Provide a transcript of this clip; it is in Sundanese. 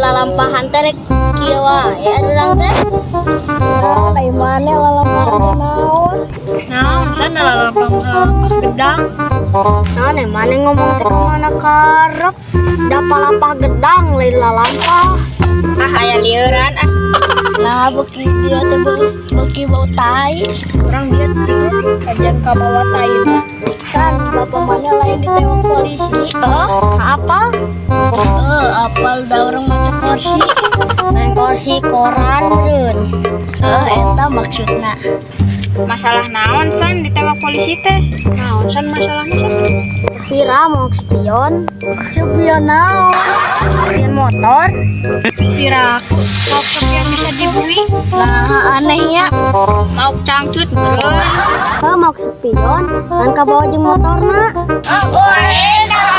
Lalampahan teh rek kieu wae urang teh. Nah, lain maneh lalampahan teh naon? Naon san lalampah lalampah gedang. Naon eh, maneh ngomong teh kemana karep? Da palapah gedang lain lalampah. Ah, aya lieuran ah. Nah, beuki dieu teh beuki bau tai. Urang dieu teh kajang kabawa tai mah. San, bapak maneh lain ditewak polisi? Oh, apa? Eh, apal da urang maca kursi. Lain kursi, koran meureun. Eh, eta maksudna. Masalah naon san ditewak polisi teh? Naon san masalahnya san? Viral mau spion, Spion naon? Spion motor. Piraku maok spion bisa dibui. Nah, anehnya. Maok cangcut meureun. Heuh, maok spion kan kabawa jeung motorna. Oh, enak.